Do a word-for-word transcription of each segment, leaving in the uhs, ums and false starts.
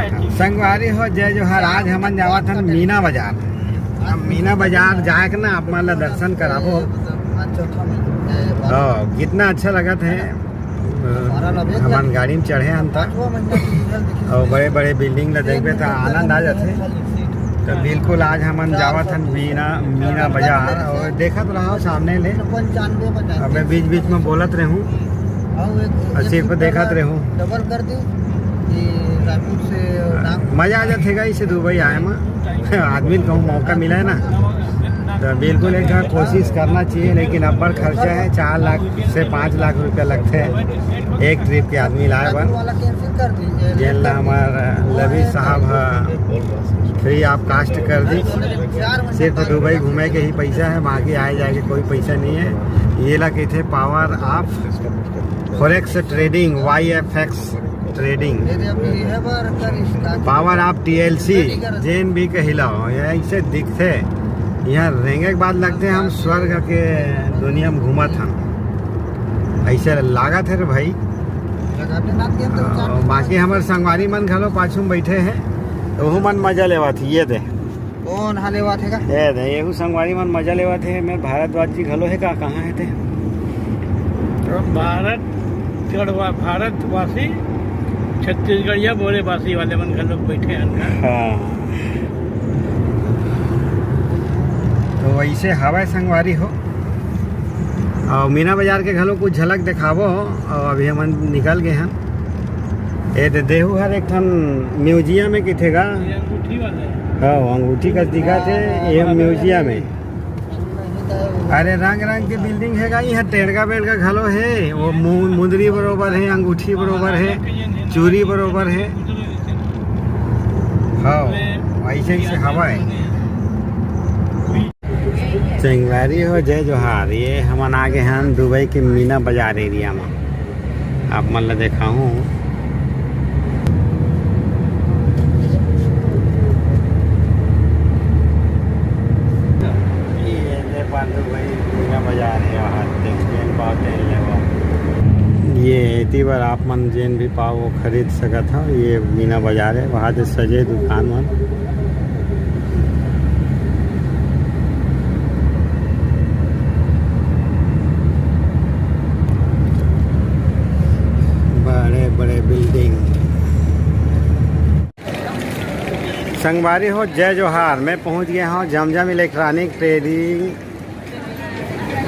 संगवारी हो, जय जोहार। आज हमन जावत हन मीना बाजार। अब मीना बाजार जाए के ना आप मन ला दर्शन कराबो। हाँ, कितना अच्छा लगत है। हमन गाड़ी में चढ़े हन त, और बड़े बड़े बिल्डिंग ला देखबे त आनंद आ जाथे। तो बिल्कुल आज हमन जावत हन मीना, मीना बाजार, और देखत रहो सामने ले। अब मैं बीच बीच में बोलत रहूँ, और सिर्फ देखत रहूँ। डबल कर दी कि रायपुर से नाम मजा आ जाथे गा इसे दुबई आए में। आदमी ल कहूँ मौका मिला है ना, तो बिल्कुल एक बार कोशिश करना चाहिए, लेकिन अब्बड़ खर्चा है, चार लाख से पाँच लाख रुपया लगथे एक ट्रिप के आदमी लाए बर। वाला कैंसिल कर दी। जेन ला हमार लवी साहब ह फ्री ऑफ कॉस्ट कर दी, सिर्फ दुबई घूमे के ही पैसा है, बाकी आए जाए के कोई पैसा नहीं है। ये ला कहिथे power of forex trading, Y F X trading. ये दे अभी है बार कर इसका power of T L C, जेन भी कहिला हो, ये ऐसे दिखथे। यहाँ रेंगे के बाद लगथे हम स्वर्ग के दुनिया में घूमत हन, ऐसे लागत है रे भाई। जगह पे ना दिया तो हाँ, चार बाकी हमर संगवारी मन घलो पाछू में बैठे हैं, तो ओहू मन मजा लेवत हे। ये दे। कौन हाले बात है का? ये दे, एहू संगवारी मन मजा लेवत हे। मैं भारद्वाज जी घलो है का? कहाँ है ते? तो भारत गढ़वा-, भारतवासी, छत्तीसगढ़िया बोले बासी वाले मन घलो बैठे हैं का? हाँ। तो वैसे हवय संगवारी हो। और मीना बाजार के घलो कुछ झलक दिखाबो। और अभी हमन निकल गए हैं। ए दे देहू हर एक ठन म्यूजियम में किथे गा? ये अंगूठी वाला है। हाँ, वो अंगूठी का दिखा थे, ये म्यूजियम है। अरे रंग रंग के बिल्डिंग है गा, यहाँ टेड़गा बेड़गा घलो है, वो मु-, मुंदरी बरोबर है, अंगूठी बरोबर है, चूरी बरोबर है। हाँ, ऐसे ऐसे हवा है। संगवारी हो, जय जोहार। ये हमन आ गए हैं दुबई के मीना बाजार एरिया में। आप मन ला देखाहूँ। ये दे पांडू भाई, मीना बाजार है, वहाँ देख जेन पाते हैं लेवा। ये एती बार आप मन जेन भी पाओ वो खरीद सकत हो। ये मीना बाजार है, वहाँ से सजे दुकान मन। बड़े बड़े बिल्डिंग। संगवारी हो, जय जोहार। मैं पहुंच गया हूं जमजम इलेक्ट्रॉनिक ट्रेडिंग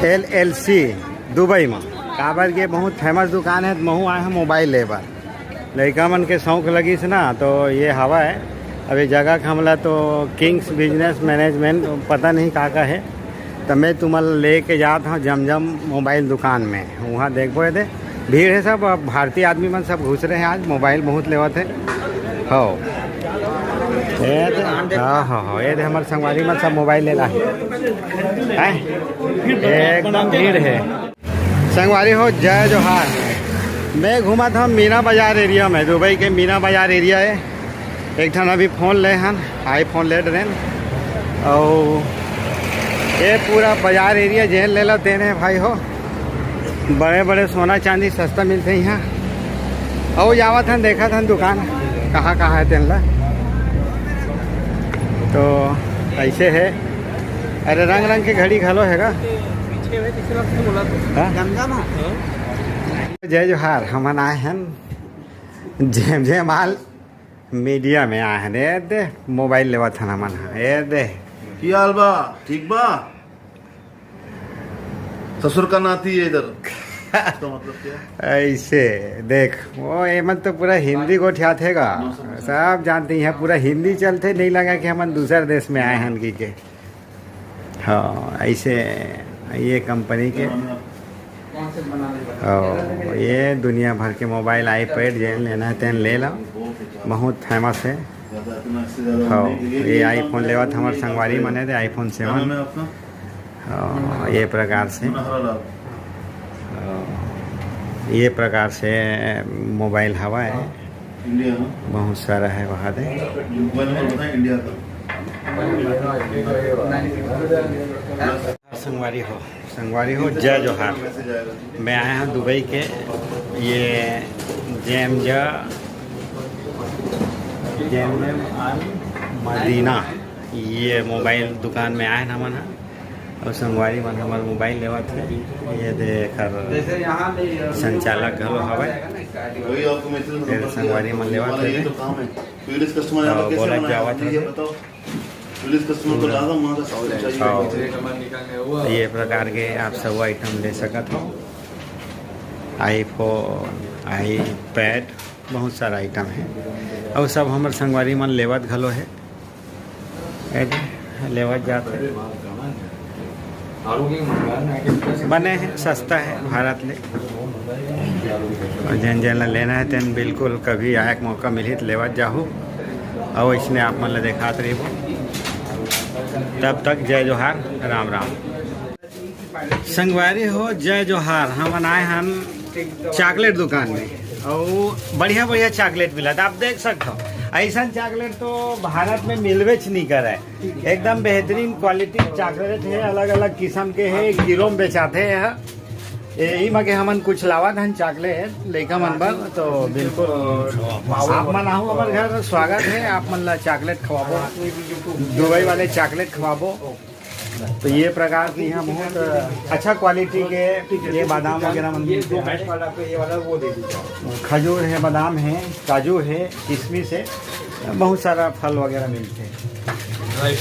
एल एल सी दुबई में। काबर के बहुत फेमस दुकान है, तो महू आए हैं मोबाइल ले बर। लइका मन के शौक लगिस ना, तो ये हवा है। अभी जगह के हमला तो किंग्स बिजनेस मैनेजमेंट पता नहीं का का है, तो मैं तुमन लेके जात हूँ जमजम मोबाइल दुकान में। वहाँ देखबो, ये दे भीड़ है सब। अब भारतीय आदमी मन सब घुस रहे हैं आज, मोबाइल बहुत लेवत है। हो, ये दे, हाँ, हाँ, हाँ, ये दे हमारे संगवारी मन सब मोबाइल ले ला है। हैं? एकदम भीड़ है। संगवारी हो, जय जोहार। मैं घूमत हूँ मीना बाजार एरिया में, दुबई के मीना बाजार एरिया है। एक ठन अभी फोन ले हन, iPhone ले डरेन। और ये पूरा बाजार एरिया जेन ले लो तेन है भाई हो, बड़े बड़े सोना चांदी सस्ता मिलते हैं यहाँ। और जावत हन, देखत हन दुकान कहाँ कहाँ है तेन ला। तो ऐसे है। अरे रंग रंग के घड़ी घलो है गा। पीछे में पिछला से बोला तो। हाँ? गंगा माँ। जय जोहार, हमन आए हन जय जयमाल मीडिया में आए हन। ए दे मोबाइल लेवत हन हमन ह। ए दे। की हाल बा? ठीक बा? ससुर का नाती है इधर। इसका मतलब क्या है? ऐसे देख, वो एमन तो पूरा हिंदी गोठियाथे गा। सब जानते हैं, पूरा हिंदी चलते, नहीं लगा कि हमन दूसर देश में आए हन की के। हाँ, ऐसे ये कंपनी के। और ये दुनिया भर के मोबाइल, iPad जेन लेना है तेन ले लो, बहुत फेमस है। हाँ, ये iPhone लेवत हमारे संगवारी मने थे, iPhone seven। हाँ, ये प्रकार से। हाँ, ये प्रकार से मोबाइल हवा है। बहुत सारा है वहाँ दे। संगवारी हो, संगवारी हो, जय जोहार। मैं आया हूँ दुबई के, ये जेम जा, जेएमएम अल मदीना, ये मोबाइल दुकान में आए हन हमन ह। अउ संगवारी मन हमर मोबाइल लेवत हे। ये दे एकर संचालक घलो हवय। वही आपको मैसेज, फिर संगवारी मन लेवत हे। तो बोलत जावत हे। ये प्रकार के आप सब आइटम ले सकत हो। आईफोन, आईपैड, बहुत सारा आइटम है। अउ सब हमर संगवारी मन लेवत घलो है। ए दे, लेवत जात है। बने है, सस्ता है भारत ले। अउ जेन जेन ला लेना है, तेन बिल्कुल कभी आए के मौका मिलही त लेवत जाहू। अउ इसने आप मन ला देखात रहिबो। तब तक जय जोहार, राम राम। संगवारी हो, जय जोहार। हमन आए हन चॉकलेट दुकान में, अउ बढ़िया बढ़िया चॉकलेट मिलत, आप देख सकत हो। ऐसन चॉकलेट तो भारत में मिलबेच नहीं करे। एकदम बेहतरीन क्वालिटी चॉकलेट है, अलग अलग किस्म के है, किलो में बेचाथे है। यही मा के हमन कुछ लावत हन चॉकलेट लइका मन बर, तो बिल्कुल आप मन आहू हमर घर, स्वागत है। आप मन ला चॉकलेट खवाबो, दुबई वाले चॉकलेट खवाबो। तो ये प्रकार से यहाँ बहुत अच्छा क्वालिटी के ये बादाम वगैरह मन मिलते हैं। खजूर है, बादाम है, काजू है, किशमिश है, बहुत सारा फल वगैरह मिलते हैं। ड्राई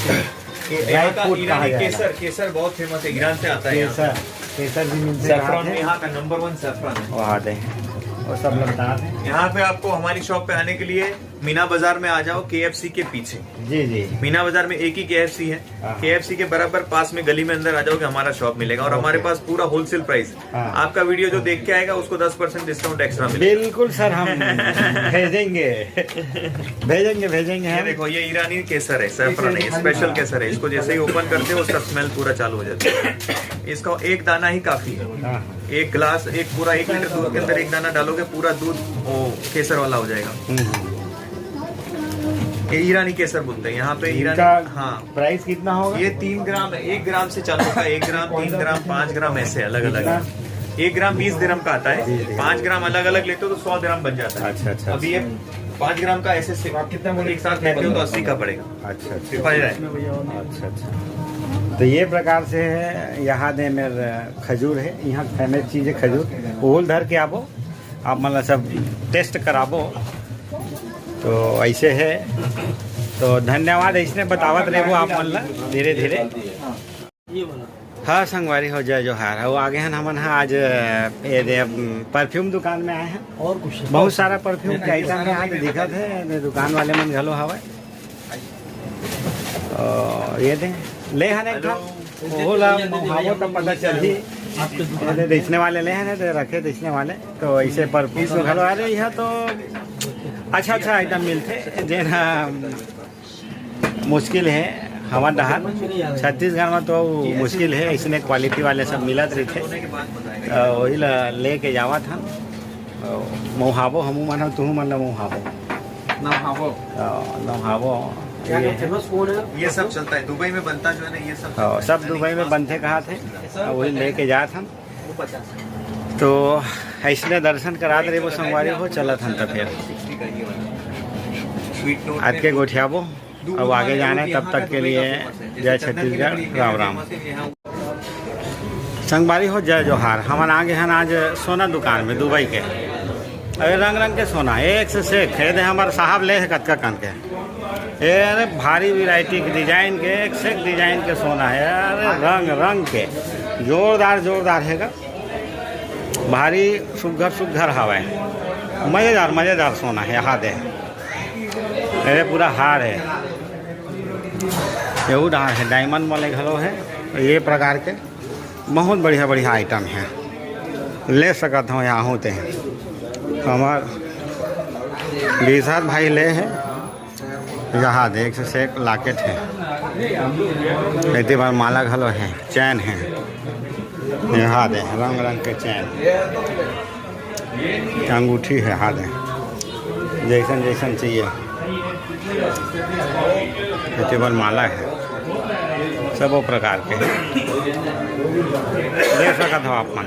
फ्रूट कहा जाएगा। केसर, केसर बहुत फेमस है, ईरान से आता है। केसर, केसर भी मिलते हैं। यहाँ का नंबर वन सैफरान है। वहाँ आते हैं और सब लगता है। यहाँ पे आपको हमारी शॉप पे आने के लिए मीना बाजार में आ जाओ, केएफसी के पीछे। जी जी। मीना बाजार में एक ही केएफसी है। हाँ। केएफसी के बराबर पास में गली में अंदर आ जाओगे, हमारा शॉप मिलेगा और हमारे पास पूरा होलसेल प्राइस। हाँ। आपका वीडियो जो देख के आएगा, उसको दस परसेंट डिस्काउंट एक्स्ट्रा मिलेगा। बिल्कुल सर, हम भेजेंगे। भेजेंगे, भेजेंगे। ये देखो, ये ईरानी केसर है, सैफरान है, स्पेशल केसर है। इसको जैसे ही ओपन करते हो, उसका स्मेल पूरा चालू हो जाता है। इसका एक दाना ही काफी है। हाँ। एक ग्लास, एक पूरा एक लीटर दूध के अंदर एक दाना डालोगे, पूरा दूध वो केसर वाला हो जाएगा। हम्म। ये ईरानी केसर बोलते हैं यहाँ पे, ईरानी। हाँ। प्राइस कितना होगा? ये तीन ग्राम है, एक ग्राम से चालू होता है, एक ग्राम, तीन ग्राम, पाँच ग्राम, ऐसे अलग अलग है। एक ग्राम बीस दिरहम का आता है, पाँच ग्राम अलग अलग लेते हो तो सौ दिरहम बन जाता है। अच्छा अच्छा। अभी ये पाँच ग्राम का ऐसे से एक साथ लेते हो तो अस्सी का पड़ेगा। अच्छा अच्छा। अच्छा अच्छा। तो ये प्रकार से है, यहाँ दे मेरे खजूर है, यहाँ फेमस चीज़ है खजूर। ओल धर के आबो, आप मन ला सब टेस्ट कराबो। तो ऐसे है, तो धन्यवाद। ऐसने बतावत रहिबो आप मन ला धीरे धीरे। हाँ संगवारी हो, जय जोहार। अउ आगे हन हमन हा आज, ये दे, परफ्यूम दुकान में आए हैं। और कुछ बहुत सारा परफ्यूम के आइटम है आज दिखत है, ये दुकान वाले मन घलो हवय। अ, ये दे, ले हन एक ठन। ओला मौहाबो त पता चलही। ये दे, बेचने वाले ले हन, ये दे, रखे बेचने वाले। तो ऐसे परफ्यूम तो घलो, अरे, यहाँ तो अच्छा अच्छा आइटम मिलथे, जेन ह मुश्किल है हमर डहार। छत्तीसगढ़ में तो मुश्किल है, इसने क्वालिटी वाले सब मिलत रहिथे। अ, वही ला लेके जावत हन। अ, मौहाबो, हमू मन ह, तुहू मन ला मौहाबो। नौहाबो। अ, नौहाबो। ये है। ये सब चलता है दुबई में बनता जो है ना, ये सब हाँ, सब दुबई में बनथे कहा थे। वही लेके जात हन। तो ऐसने दर्शन करात रहिबो संगवारी हो, चलत हन त फिर आज के गोठियाबो। अब आगे जाना है, तब तक के लिए जय छत्तीसगढ़, राम राम। संगवारी हो, जय जोहार। हमन आगे हन आज सोना दुकान में दुबई के। अरे रंग रंग के सोना, एक से सेक। ये दे हमर साहब ले है कतका कन के। ए, अरे भारी वैरायटी के डिजाइन के, एक से एक डिजाइन के सोना है। अरे रंग रंग के, जोरदार जोरदार है गा। भारी सुग्घर सुग्घर हवय, मजेदार मजेदार सोना है। यहाँ दे, अरे पूरा हार है, एहू डाहर है, डायमंड वाले घलो है। ये प्रकार के बहुत बढ़िया बढ़िया आइटम है, ले सकत हो यहाँ होते हैं। हमार विशाल भाई ले है, यहाँ देख से एक लॉकेट है, एती बार माला घलो है, चैन है, यहाँ दे रंग रंग के चैन, अंगूठी है, हाथ है, जैसन जैसन चाहिए। एती बार माला है, सबो प्रकार के ले सकत हो आप मन।